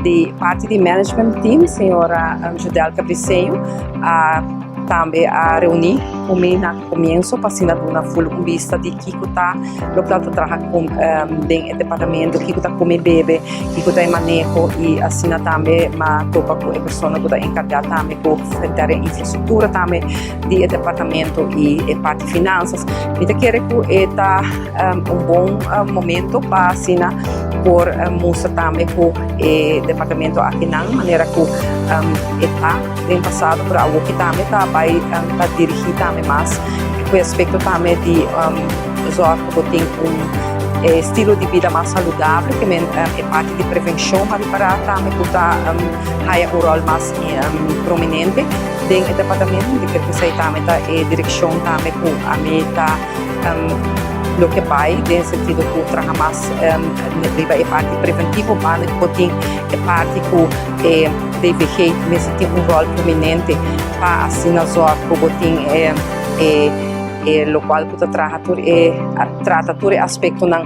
Di parti di management team, señora Judelka Briceño a tambe a reuni cu mi na comienso pa asina duna full un bista di kico ta loke ta traha den e departamento, kico ta come, bebe, kico ta e maneho y asina tambe m'a topa cu e persona cu ta encarga tambe cu henter e infrastructura tambe di e departamento y e parti finanzas. Mi ta kere cu e ta un bon momento pa asina por mustra tambe cu e departamento akinan manera cu e ta den pasado, pero awo cu tambe ta bay ta dirigi tambe mas cu aspecto tambe di zorg cu tin un estilo di bida mas saludabel, kiermen e parti di prevencion pa para tambe cu ta haya un rol mas prominente den e departamento, di cu esey tambe ta e direccion tambe cu ami ta loke bay den sentido cu traha mas riba e parti preventivo, banda cu tin e parti cu e DVG mester tin un rol prominente pa asina zorg cu tin e locual cu ta traha tur e trata tur e aspectonan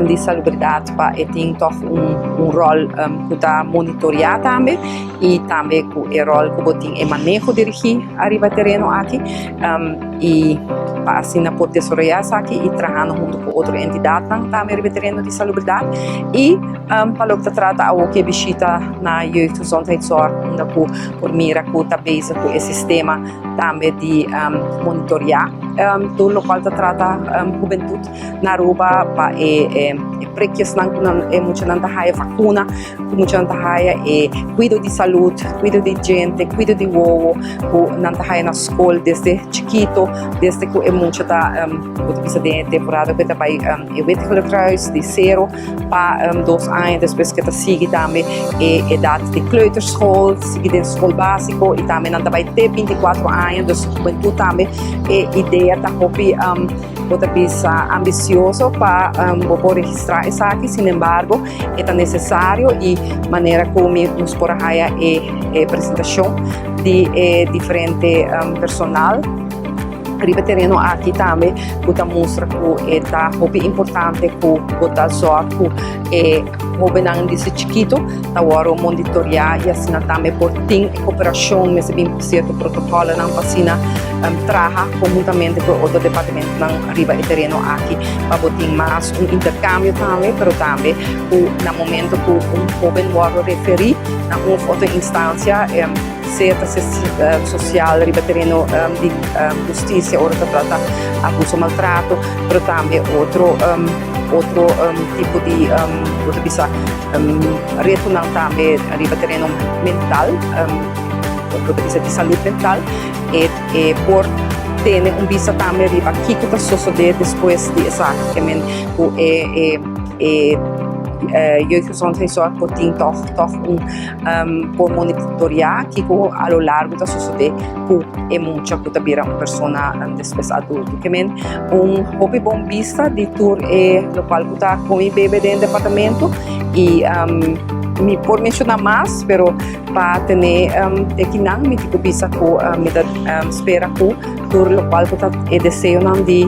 di salubridad pa e tin toch un rol cu ta monitorea tambe y tambe cu e rol cu tin e maneho dirigi ariba tereno aki y pa asina por desaroya esaki y trahando hunto cu otro entidadnan tambe ariba tereno di salubridad y pa loke ta trata awo cu bishita na jeugdgezondheidszorg, unda cu por mira cu ta bezig cu e sistema tambe di monitorea tur locual ta trata hubentud na Aruba pa e prikjesnan cu nan e muchanan ta haya, vacuna cu muchanan ta haya, e cuido di salud, cuido di djente, cuido di wowo cu nan ta haya na scol desde chikito, desde cu e mucha ta bisa den temporada cu ta bay e Wit-Gele di 0 pa 2 aña, despues cu ta sigui tambe e edad di kleuterschool, sigui den scol basico y tambe nan ta bay te 24 aña. Dus hubentud tambe e idea ta hopi bo ta bisa ambicioso pa bo por registra esaki. Sin embargo, ta necesario y manera como nos por haya e presentacion di diferente personal riba tereno aki tambe cu ta mustra cu ta hopi importante cu bo ta zorg cu e hobennan desde chikito ta wordo monitorea y asina tambe por tin cooperacion, mester bin cierto protocolonan pa asina traha conhuntamente cu otro departamentonan riba e tereno aki pa bo tin mas un intercambio tambe, pero tambe cu na momento cu un hoben wordo referi na un otro instancia, sea social, riba tereno di husticia ora ta trata abuso, maltrato, pero tambe otro tipo di bo ta bisa retonan tambe riba tereno mental, bo ta bisa di salud mental, e por tene un bista tambe riba kico ta sucede despues di esaki, kiermen cu e jeugdgezondheidszorg por tin toch un por monitorea kico a lo largo ta sucede cu e mucha cu ta bira un persona despues adulto. Kiermen un hopi bon bista di tur e locual cu ta come, bebe den departamento y mi por menciona mas, pero pa tene ekinan mi tin cu bisa cu mi ta spera cu tur locual cu ta e deseonan di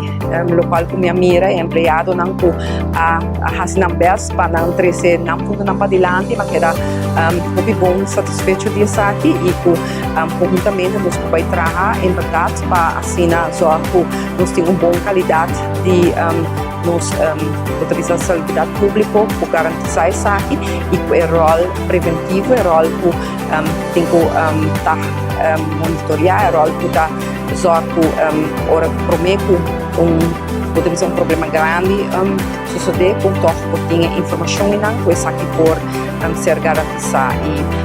locual cu mi a mira e empleadonan cu a haci nan best pa nan trece nan puntonan padilanti, m'a keda hopi bon satisfecho di esaki y cu conhuntamente nos por bay traha en berdad pa asina zorg cu nos tin un bon calidad di nos bisa salubridad publico, cu garantisa esaki y cu e rol preventivo, e rol cu tin cu ta monitorea, e rol cu ta zorg cu ora prome cu un bo ta bisa un problema grandi sucede, cu toch por tin informacion cu esaki por ser garantisa y